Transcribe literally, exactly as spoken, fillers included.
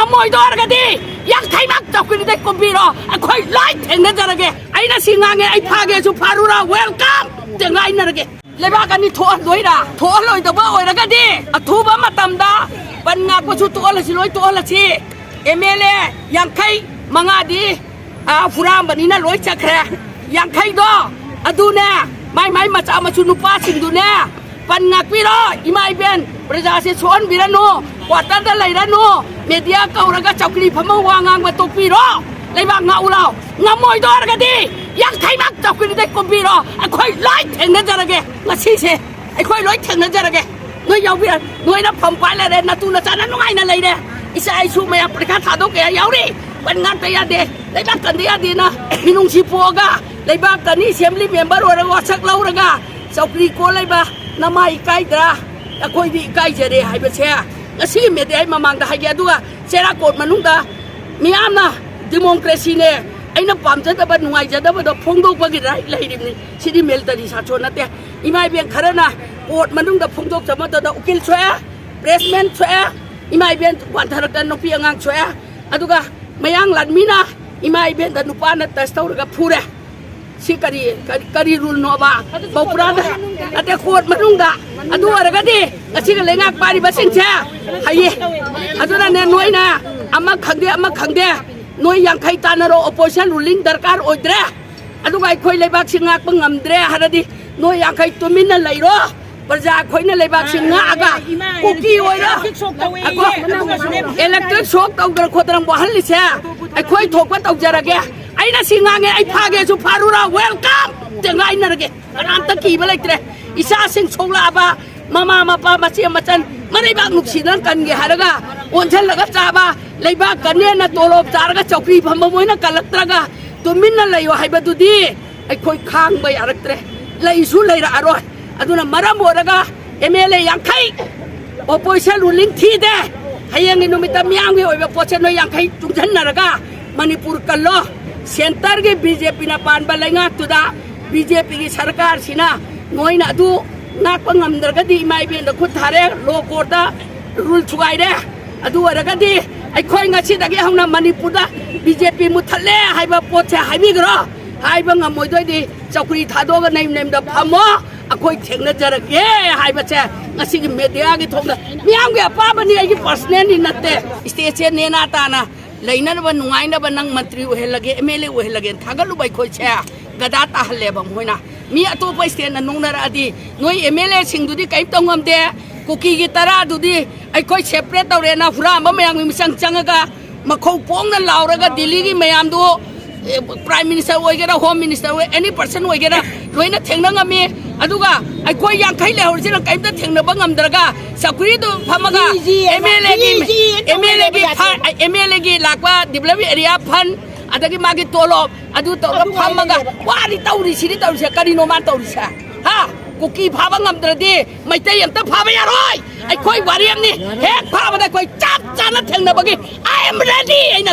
ꯉꯝꯃꯣꯏꯗꯣꯏꯔꯒꯗꯤ ꯌꯥꯡꯈꯩꯃꯛ ꯆꯧꯀ꯭ꯔꯤꯗꯩ ꯀꯨꯝꯕꯤꯔꯣ, ꯑꯩꯈꯣꯏ ꯂꯣꯏ ꯊꯦꯡꯅꯖꯔꯒꯦ꯫ ꯑꯩꯅ ꯁꯤ ꯉꯥꯡꯉꯦ, ꯑꯩ ꯐꯥꯒꯦꯁꯨ ꯐꯥꯔꯨꯔꯥ, welcome ꯇꯦꯡꯉꯥꯏꯅꯔꯒꯦ꯫ ꯂꯩꯕꯥꯛ ꯑꯅꯤ ꯊꯣꯛꯍꯟꯗꯣꯏꯔꯥ? ꯊꯣꯛꯍꯜꯂꯣꯏꯗꯕ ꯑꯣꯏꯔꯒꯗꯤ ꯑꯊꯨꯕ ꯃꯇꯝꯗ ꯕꯟ ꯉꯥꯛꯄꯁꯨ ꯇꯣꯛꯍꯜꯂꯁꯤ, ꯂꯣꯏ ꯇꯣꯛꯍꯜꯂꯁꯤ꯫ ꯑꯦꯝ ꯑꯦꯜ ꯑꯦ ꯌꯥꯡꯈꯩ ꯃꯉꯥꯗꯤ, ꯑꯥ, ꯍꯨꯔꯥꯝꯕꯅꯤꯅ ꯂꯣꯏ ꯆꯠꯈ꯭ꯔꯦ꯫ ꯌꯥꯡꯈꯩꯗꯣ ꯑꯗꯨꯅꯦ, ꯃꯥꯏ ꯃꯥꯏ ꯃꯆꯥ ꯃꯁꯨ ꯅꯨꯄꯥꯁꯤꯡꯗꯨꯅꯦ, ꯕꯟ ꯉꯥꯛꯄꯤꯔꯣ, ꯏꯃꯥ ꯏꯕꯦꯟ ꯄ꯭ꯔꯖꯥꯁꯦ ꯁꯣꯛꯍꯟꯕꯤꯔꯅꯨ, quarter ꯗ ꯂꯩꯔꯅꯨ, media ꯀꯧꯔꯒ ꯆꯧꯀ꯭ꯔꯤ ꯐꯝꯃ ꯋꯥ ꯉꯥꯡꯕ ꯇꯣꯛꯄꯤꯔꯣ꯫ ꯂꯩꯕꯥꯛ ꯉꯥꯛꯎ ꯂꯥꯎ꯫ ꯉꯝꯃꯣꯏꯗꯣꯏꯔꯒꯗꯤ ꯌꯥꯡꯈꯩꯃꯛ ꯆꯧꯀ꯭ꯔꯤꯗꯩ ꯀꯨꯝꯕꯤꯔꯣ꯫ ꯑꯩꯈꯣꯏ ꯂꯣꯏ ꯊꯦꯡꯅꯖꯔꯒꯦ ꯉꯁꯤꯁꯦ꯫ ꯑꯩꯈꯣꯏ ꯂꯣꯏ ꯊꯦꯡꯅꯖꯔꯒꯦ꯫ ꯅꯣꯏ ꯌꯥꯎꯕꯤꯔ-, ꯅꯣꯏꯅ ꯐꯝ ꯄꯥꯏ ꯂꯩꯔꯦ, ꯅꯇꯨ ꯅꯆꯥꯅ ꯅꯨꯡꯉꯥꯏꯅ ꯂꯩꯔꯦ꯫ ꯏꯆꯥ ꯏꯁꯨ ꯃꯌꯥꯝ ꯄꯔꯤꯈꯥ ꯊꯥꯗꯣꯛ ꯀꯌꯥ ꯌꯥꯎꯔꯤ꯫ ꯕꯟ ꯉꯥꯛꯇ ꯌꯥꯗꯦ, ꯂꯩꯕꯥꯛ ꯀꯟꯗ ꯌꯥꯗꯦꯅ ꯃꯤꯅꯨꯡꯁꯤ ꯄꯣꯛꯑꯒ ꯂꯩꯕꯥꯛ ꯀꯟꯅꯤ ꯑꯦꯁꯦꯝꯕ꯭ꯂꯤ ꯃꯦꯝꯕꯔ ꯑꯣꯏꯔꯒ ꯋꯥꯁꯛ ꯂꯧꯔꯒ ꯆꯧꯀ꯭ꯔꯤ ꯀꯣꯜ ꯂꯩꯕ ꯅꯃꯥ ꯏꯀꯥꯏꯗ꯭ꯔꯥ? ꯑꯩꯈꯣꯏꯗꯤ ꯏꯀꯥꯏꯖꯔꯦ ꯍꯥꯏꯕꯁꯦ ꯉꯁꯤ ꯃꯦꯗꯤꯌꯥꯒꯤ ꯃꯃꯥꯡꯗ ꯍꯥꯏꯒꯦ꯫ ꯑꯗꯨꯒ ꯆꯩꯔꯥꯛ ꯀꯣꯔꯠ ꯃꯅꯨꯡꯗ ꯃꯤꯌꯥꯝꯅ democracy ꯅꯦ, ꯑꯩꯅ ꯄꯥꯝꯖꯗꯕ, ꯅꯨꯡꯉꯥꯏꯖꯗꯕꯗꯣ ꯐꯣꯡꯗꯣꯛꯄꯒꯤ right ꯂꯩꯔꯤꯕꯅꯤ꯫ ꯁꯤꯗꯤ military ꯁꯥꯁꯣꯟ ꯅꯠꯇꯦ꯫ ꯏꯃꯥ ꯏꯕꯦꯟ ꯈꯔꯅ ꯀꯣꯔꯠ ꯃꯅꯨꯡꯗ ꯐꯣꯡꯗꯣꯛꯆꯕ ꯃꯇꯝꯗ ꯎꯀꯤꯜ ꯁꯣꯛꯑꯦ, pressman ꯁꯣꯛꯑꯦ, ꯏꯃꯥ ꯏꯕꯦꯟ ꯋꯥꯟꯊꯔꯛꯇꯅ ꯅꯨꯄꯤ ꯑꯉꯥꯡ ꯁꯣꯛꯑꯦ꯫ ꯑꯗꯨꯒ ꯃꯌꯥꯡ ꯂꯥꯟꯃꯤꯅ ꯏꯃꯥ ꯏꯕꯦꯟꯗ ꯅꯨꯄꯥꯅ touch ꯇꯧꯔꯒ ꯐꯨꯔꯦ꯫ ꯁꯤ ꯀꯔꯤ, ꯀꯔꯤ, ꯀꯔꯤ rule ꯅꯣꯕ? ꯃꯧꯄꯨꯔꯥꯗ ꯅꯠꯇꯦ, ꯀꯣꯔꯠ ꯃꯅꯨꯡꯗ꯫ ꯑꯗꯨ ꯑꯣꯏꯔꯒꯗꯤ ꯉꯁꯤꯒꯤ ꯂꯩꯉꯥꯛ ꯄꯥꯏꯔꯤꯕꯁꯤꯡꯁꯦ ꯍꯩꯌꯦ꯫ ꯑꯗꯨꯅꯅꯦ, ꯅꯣꯏꯅ ꯑꯃ ꯈꯪꯗꯦ, ꯑꯃ ꯈꯪꯗꯦ, ꯅꯣꯏ ꯌꯥꯡꯈꯩ ꯇꯥꯟꯅꯔꯣ, opposition ruling ꯗꯔꯀꯥꯔ ꯑꯣꯏꯗ꯭ꯔꯦ꯫ ꯑꯗꯨꯒ ꯑꯩꯈꯣꯏ ꯂꯩꯕꯥꯛꯁꯤ ꯉꯥꯛꯄ ꯉꯝꯗ꯭ꯔꯦ ꯍꯥꯏꯔꯗꯤ ꯅꯣꯏ ꯌꯥꯡꯈꯩ ꯇꯨꯃꯤꯟꯅ ꯂꯩꯔꯣ꯫ ꯄ꯭ꯔꯖꯥ ꯑꯩꯈꯣꯏꯅ ꯂꯩꯕꯥꯛꯁꯤ ꯉꯥꯛꯑꯒ ꯀꯨꯀꯤ ꯑꯣꯏꯔꯣ, electric shock ꯇꯧꯗꯅ ꯈꯣꯠꯇꯅ ꯋꯥꯍꯜꯂꯤꯁꯦ ꯑꯩꯈꯣꯏ ꯊꯣꯛꯄ ꯇꯧꯖꯔꯒꯦ꯫ ꯑꯩꯅ ꯁꯤ ꯉꯥꯡꯉꯦ, ꯑꯩ ꯐꯥꯒꯦꯁꯨ ꯐꯥꯔꯨꯔꯥ, welcome ꯇꯦꯡꯉꯥꯏꯅꯔꯒꯦ꯫ ꯀꯅꯥꯝꯇ ꯀꯤꯕ ꯂꯩꯇ꯭ꯔꯦ꯫ ꯏꯆꯥꯁꯤꯡ ꯁꯣꯛꯂꯛꯑꯕ, ꯃꯃꯥ ꯃꯄꯥ ꯃꯆꯦ ꯃꯆꯟ ꯃꯔꯩꯕꯥꯛ ꯅꯨꯡꯁꯤꯗꯅ ꯀꯟꯒꯦ ꯍꯥꯏꯔꯒ ꯑꯣꯟꯁꯤꯜꯂꯒ ꯆꯥꯕ, ꯂꯩꯕꯥꯛ ꯀꯟꯅꯦꯅ ꯇꯣꯂꯣꯞ ꯆꯥꯔꯒ ꯆꯧꯀ꯭ꯔꯤ ꯐꯝꯕ ꯃꯣꯏꯅ ꯀꯜꯂꯛꯇ꯭ꯔꯒ ꯇꯨꯃꯤꯟꯅ ꯂꯩꯌꯣ ꯍꯥꯏꯕꯗꯨꯗꯤ ꯑꯩꯈꯣꯏ ꯈꯥꯡꯕ ꯌꯥꯔꯛꯇ꯭ꯔꯦ꯫ ꯂꯩꯁꯨ ꯂꯩꯔꯛꯑꯔꯣꯏ꯫ ꯑꯗꯨꯅ ꯃꯔꯝ ꯑꯣꯏꯔꯒ ꯑꯦꯝ ꯑꯦꯜ ꯑꯦ ꯌꯥꯡꯈꯩ opposition ruling ꯊꯤꯗꯦ꯫ ꯍꯌꯦꯡꯒꯤ ꯅꯨꯃꯤꯠꯇ ꯃꯤꯌꯥꯝꯒꯤ ꯑꯣꯏꯕ ꯄꯣꯠꯁꯦ ꯅꯣꯏ ꯌꯥꯡꯈꯩ ꯇꯨꯡꯁꯤꯟꯅꯔꯒ ꯃꯅꯤꯄꯨꯔ ꯀꯜꯂꯣ꯫ Centre ꯒꯤ ꯕꯤ ꯖꯦ ꯄꯤ ꯅ ꯄꯥꯟꯕ ꯂꯩꯉꯥꯛꯇꯨꯗ ꯕꯤ ꯖꯦ ꯄꯤ ꯒꯤ ꯁꯔꯀꯥꯔꯁꯤꯅ ꯅꯣꯏꯅ ꯑꯗꯨ ꯉꯥꯛꯄ ꯉꯝꯗ꯭ꯔꯒꯗꯤ ꯏꯃꯥ ꯏꯕꯦꯟꯗ ꯈꯨꯠ ꯊꯥꯔꯦ, law court ꯇ rule ꯊꯨꯒꯥꯏꯔꯦ꯫ ꯑꯗꯨ ꯑꯣꯏꯔꯒꯗꯤ ꯑꯩꯈꯣꯏ ꯉꯁꯤꯗꯒꯤ ꯍꯧꯅ ꯃꯅꯤꯄꯨꯔꯗ ꯕꯤ ꯖꯦ ꯄꯤ ꯃꯨꯠꯊꯠꯂꯦ ꯍꯥꯏꯕ ꯄꯣꯠꯁꯦ ꯍꯥꯏꯕꯤꯈ꯭ꯔꯣ꯫ ꯍꯥꯏꯕ ꯉꯝꯃꯣꯏꯗꯣꯏꯗꯤ ꯆꯧꯀ꯭ꯔꯤ ꯊꯥꯗꯣꯛꯑꯒ ꯅꯌꯨꯝ ꯅꯌꯨꯝꯗ ꯐꯝꯃꯣ꯫ ꯑꯩꯈꯣꯏ ꯊꯦꯡꯅꯖꯔꯒꯦ ꯍꯥꯏꯕꯁꯦ ꯉꯁꯤꯒꯤ ꯃꯦꯗꯤꯌꯥꯒꯤ ꯊꯣꯡꯗ ꯃꯤꯌꯥꯝꯒꯤ ꯑꯄꯥꯝꯕꯅꯤ, ꯑꯩꯒꯤ ꯄꯔꯁꯅꯦꯜꯗꯤ ꯅꯠꯇꯦ꯫ ꯁ꯭ꯇꯦꯠꯁꯦ ꯅꯦꯅꯥ ꯇꯥꯅ ꯂꯩꯅꯅꯕ, ꯅꯨꯡꯉꯥꯏꯅꯕ ꯅꯪ ꯃꯟꯇ꯭ꯔꯤ ꯑꯣꯏꯍꯜꯂꯒꯦ, ꯑꯦꯝ ꯑꯦꯜ ꯑꯦ ꯑꯣꯏꯍꯜꯂꯒꯦꯅ ꯊꯥꯒꯠꯂꯨꯕ ꯑꯩꯈꯣꯏꯁꯦ ꯒꯗꯥ ꯇꯥꯍꯜꯂꯦꯕ ꯃꯣꯏꯅ꯫ ꯃꯤ ꯑꯇꯣꯞꯄ ꯁ꯭ꯇꯦꯠꯅ ꯅꯣꯛꯅꯔꯛꯑꯗꯤ ꯅꯣꯏ ꯑꯦꯝ ꯑꯦꯜ ꯑꯦꯁꯤꯡꯗꯨꯗꯤ ꯀꯔꯤꯝ ꯇꯧ ꯉꯝꯗꯦ꯫ ꯀꯨꯀꯤꯒꯤ ꯇꯔꯥꯗꯨꯗꯤ ꯑꯩꯈꯣꯏ ꯁꯦꯄꯔꯦꯠ ꯇꯧꯔꯦꯅ ꯍꯨꯔꯥꯟꯕ ꯃꯌꯥꯝꯒꯤ ꯃꯤꯆꯪ ꯆꯪꯉꯒ ꯃꯈꯧ ꯄꯣꯡꯅ ꯂꯥꯎꯔꯒ ꯗꯤꯜꯂꯤꯒꯤ ꯃꯌꯥꯝꯗꯨ, ꯑꯦ, ꯄ꯭ꯔꯥꯏꯝ ꯃꯤꯅꯤꯁꯇꯔ ꯑꯣꯏꯒꯦꯔꯥ, ꯍꯣꯝ ꯃꯤꯅꯤꯁꯇꯔ ꯑꯣꯏ, ꯑꯦꯅꯤ ꯄꯔꯁꯟ ꯑꯣꯏꯒꯦꯔꯥ, ꯂꯣꯏꯅ ꯊꯦꯡꯅ ꯉꯝꯃꯤ꯫ ꯑꯗꯨꯒ ꯑꯩꯈꯣꯏ ꯌꯥꯡꯈꯩ ꯂꯩꯍꯧꯔꯤꯁꯤꯅ ꯀꯔꯤꯝꯇ ꯊꯦꯡꯅꯕ ꯉꯝꯗ꯭ꯔꯒ ꯆꯧꯀ꯭ꯔꯤꯗꯨ ꯐꯝꯃꯒ ꯃꯤꯁꯤ, ꯑꯦꯝ ꯑꯦꯜ ꯑꯦꯒꯤ, ꯃꯤꯁꯤ ꯑꯦꯝ ꯑꯦꯜ ꯑꯦꯒꯤ ꯐ-, ꯑꯦꯝ ꯑꯦꯜ ꯑꯦꯒꯤ ꯂꯥꯛꯄ ꯗꯤꯕꯂꯞꯃꯦꯟ ꯑꯦꯔꯤꯌꯥ ꯐꯟ, ꯑꯗꯒꯤ ꯃꯥꯒꯤ ꯇꯣꯂꯣꯞ, ꯑꯗꯨ ꯇꯧꯔꯒ ꯐꯝꯃꯒ ꯋꯥꯔꯤ ꯇꯧꯔꯤꯁꯤꯗꯤ ꯇꯧꯔꯤꯁꯦ꯫ ꯀꯔꯤꯅꯣ ꯃꯥ ꯇꯧꯔꯤꯁꯦ? ꯍꯥ? ꯀꯨꯀꯤ ꯐꯥꯕ ꯉꯝꯗ꯭ꯔꯗꯤ ꯃꯩꯇꯩ ꯑꯝꯇ ꯐꯥꯕ ꯌꯥꯔꯣꯏ꯫ ꯑꯩꯈꯣꯏ ꯋꯥꯔꯦꯝꯅꯤ꯫ ꯍꯦꯛ ꯐꯥꯕꯗ ꯑꯩꯈꯣꯏ ꯆꯞ ꯆꯥꯅ ꯊꯦꯡꯅꯕꯒꯤ I am ready ꯑꯩꯅ